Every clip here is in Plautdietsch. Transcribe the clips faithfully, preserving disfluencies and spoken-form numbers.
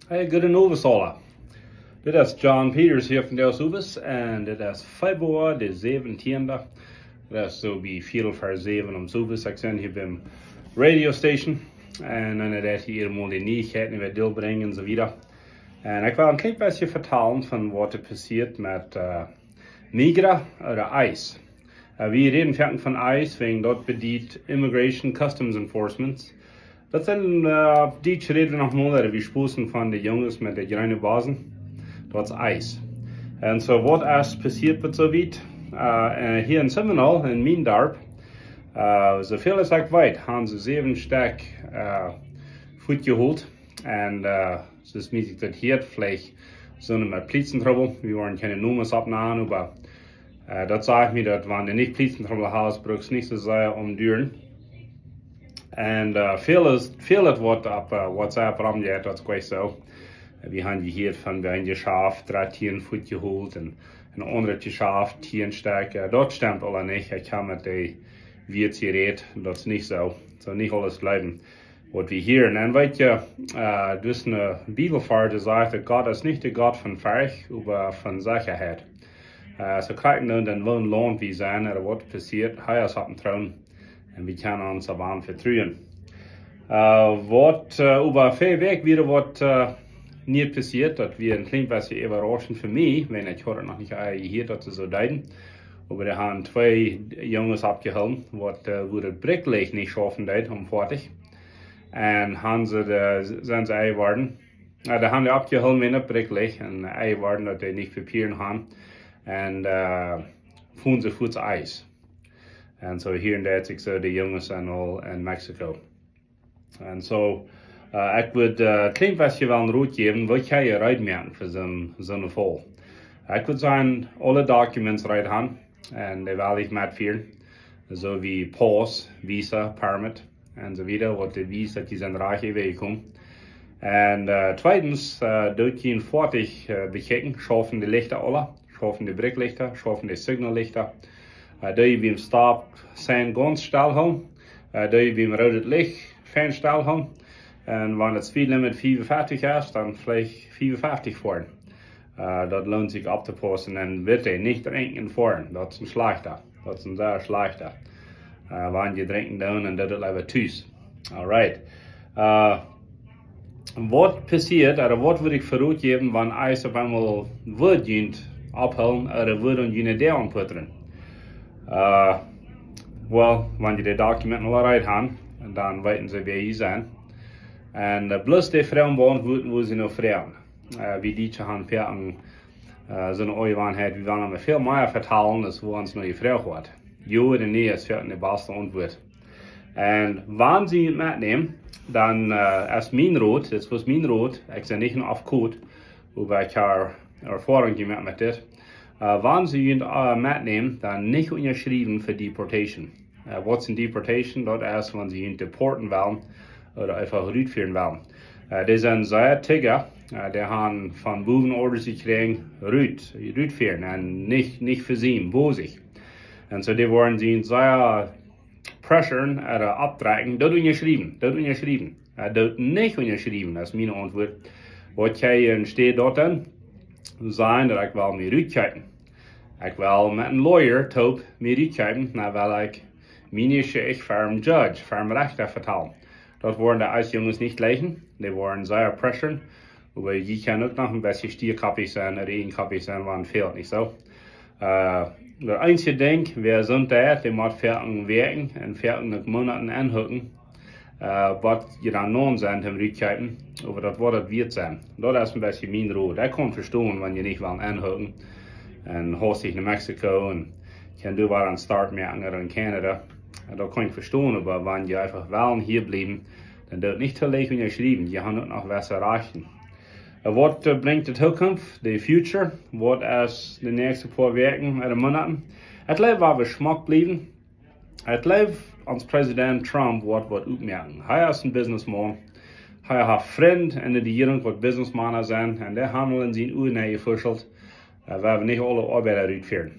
Hey, gooden Owent aula. Dit es John Peters hia von Deel Sowes un dit es Februar de säwentieende. Dit es soo bie Viertel ver säwen om Sowes. Ekj sie hia biem Radio Station un dan woa ekj hia mol de Nieichkjeiten wada deelbrinjen un soo wieda. Un ekj well een kjlien bät vetalen von waut doa passieet met eh, Migra ooda ice. Eh, wie räden foaken von ice, wäajen daut bediet Immigration Customs Enforcement. Daut sent, eh, opp Dietsch räden wie noch mol, wie spoten von de Junges met de jreene Bossen. Daut es ice. Un soo waut es passieet met soo wiet. Eh, eh, hia en Seminole, en mien Darp, eh, soo väl aus ekj weet, haben see säwen Stekj eh, fuatjehoolt. Un eh, soo aus mie daut hieet, veleicht sent doa met Pliezentrubbel. Wie woaren kjeene Nomes oppnanen, oba eh, daut sajcht mie daut wan du nich Pliezentrubbel hast, bruckst nich soo sea om duaren. Un eh, väl es, väl es waut opp eh, WhatsApp romjeit, daut es jlikj soo. Eh, wie haben jehieet von een Jeschaft, dartieen fuatjehoolt un een aundret Jeschaft, tieen Stekj. Eh, daut stemt aula nich. Ekj hab met dee Wieet jerät, daut es nich soo. Soo nich aules jleewen waut wie hieren. Un weetst, eh, doa es een Bibelvers, dee sajcht daut Gott es nich de Gott von Forcht, oba von Sechaheit. Eh, soo kjikj nu, en waut Launt wie sent, ooda waut passieet, hee es opp dän Troon. Un wie kjennen ons opp am vetruen. Eh, waut, eh, äwa väl Wäakj wia waut eh, nich passieet, daut wia een kjlien bät äwaraschent fa mie, wiels ekj haud noch nich eh, jehieet daut see soo deeden. Oba doa haben twee Junges oppjehoolen, waut eh, wua daut Brikjlicht nich schaufen deed, om foatich. Un haben see de, sent see enjeworden. Eh, doa haben dee oppjehoolen met daut Brikjlicht un enjeworden daut dee nich Papieren haben. Un eh, fungen see fuaz ice. Un soo hia en daut, ekj saj, de Junges sent aul en Mexiko. Un soo, eh, ekj wudd eh, kjlien bät wellen Rot jäwen, waut jie reed moaken fa soo'n, soo'n Faul. Ekj wudd sajen, aule Documents reed haben, un dee well ekj metfieren. Soo aus Pass, Visa, Permit, un soo wieda, waut dee wiest daut jie sent rajcht wajchjekomen. Un eh, tweedens, eh, doot jie en foatich eh, bekjikjen, schaufen de Lichta aula, schaufen de Brikjlichta, schaufen de Signallichta. Eh, doo jie biem Stop Sign gaunz stell hoolen. Eh, doo jie biem roodet Licht fein stell hoolen. Un wan daut Speed Limit fiefunfeftich es, dan veleicht fiefunfeftich foaren. Eh, daut loont sikj opptopaussen un bitte nich drinkjen un foaren. Daut es een schlajchta. Daut es een sea schlajchta. Eh, wan jie drinkjen doonen, dan doot daut leewa tus. Alright. Eh, waut passieet, ooda waut wudd ekj fa Rot jäwen, wan ice opp eemol wudd junt opphoolen, ooda wudd aun june Däa aunputtren? Eh, well, wan jie de Documenten aul reed haben, dan weeten see wäa jie sent. Un eh, bloos dee Froagen beauntwuaden, wua see no froagen. Eh, wie Dietsche haben foaken eh, soo'n Aunjewanheit, wie wellen mau väl mea vetalen, aus wua ons no jefroacht woat. Jo ooda nä es foaken de baste Auntwuat. Un wan see junt metnämen, dan eh, es mien Rot, dit es mien Rot, ekj sie nich een Afkot, oba ekj hab Erfoarunk jemoakt met dit. Eh, wan see junt eh, metnämen, dan nich unjaschriewen fa Deportation. Eh, waut es een Deportation? Daut es, wan see junt deporten wellen ooda eefach rutfieren wellen. Eh, dee sent sea tigga, eh, dee haben von bowen Orders jekjräajen, rut, rutfieren un nich, nich fa sikj, bosich. Un soo, dee woaren junt sea pressuren, ooda oppdrekjen, daut unjaschriewen, daut unjaschriewen. Eh, daut nich unjaschriewen, daut es mien Auntwuat. Waut jie en Städ doot dan, sajen daut ekj well mie rutkjiepen. Ekj well met een Lawyer toop mie rutkjiepen, dan well ekj miene Jeschicht fa een Judge, fa een Rechta vetalen. Daut woaren de ice Junges nich jlikjen, dee woaren sea pressuren, oba jie kjennen uk noch een bät stiekoppich sennen, ooda ieejenkoppich sennen, wan fält nich soo. Eh, daut eensje Dinkj, wäa sent doa, dee mott foaken Wäakjen un foaken uk Moonaten aunhoolen, eh, waut jie dan noch sent, am rutkjiepen, oba daut woat daut wieet sennen. Daut es een bät mien Rot. Ekj kaun vestonen, wan jie nich wellen aunhoolen un haustich no Mexiko un kjennen doa wada een Start moaken ooda en Canada. Un daut kaun ekj vestonen, oba wan jie eefach wellen hia bliewen, dan doot nich to leicht unjaschriewen. Jie haben uk noch jewesse Rajchten. Eh, waut eh, brinjt de Zukunft, de future? Waut es de näakjste poa Wäakjen ooda Moonaten? Ekj jleew, wan wie schmock bliewen, ekj jleew, ons President Trump woat waut utmoaken. Hee es een Businessman. Hee haft Frind en de Rejierunk waut Businessmana sent. Un dee haben aul en siene Uagen nenjefuschelt. Eh, wie woaren nich aule Oabeida rutfieren.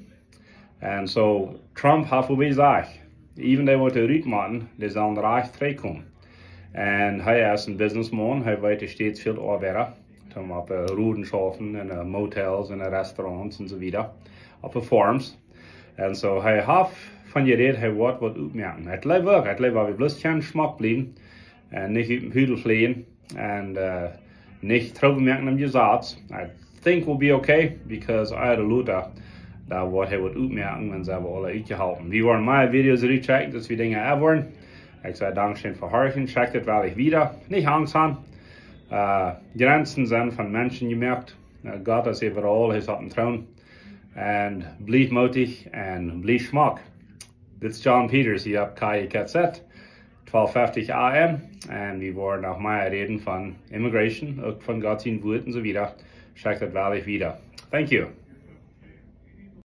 Un soo, Trump haft aul jesajcht, even dee waut rut motten, dee sellen rajcht trigjkomen. Un hee es een Businessman, hee weet, hee steit väl Oabeida. Toom opp Roden schaufen, en Motels, en Restaurants un soo wieda, opp Farms. Un soo, hee haft von jerät, hee woat waut utmoaken. Ekj jleew uk, ekj jleew, wan wie bloos kjennen schmock bliewen un nich ut dän Hudel fleejen un nich Trubbel moaken aum Jesaz, I think we'll be okay, because ea ooda lota, dan woat hee waut utmoaken, wan see woaren aula utjeholpen. Wie woaren mea Videos rutschekjen, daut wie Dinja äwaren. Ekj saj dankscheen fa horchen, schekjt daut wellich wieda. Nich Angst han. Jrenzen sent von Menschen jemoakt. Gott es äwaraul, hee es oppem Troon. Un bliew mootich un bliew schmock. Dit es John Peters hia opp K I K Z, twalf fieftich A M. Un wie woaren noch mea räden von immigration, uk von Gott sien Wuat un soo wieda. Schekjt daut wellich wieda. Thank you.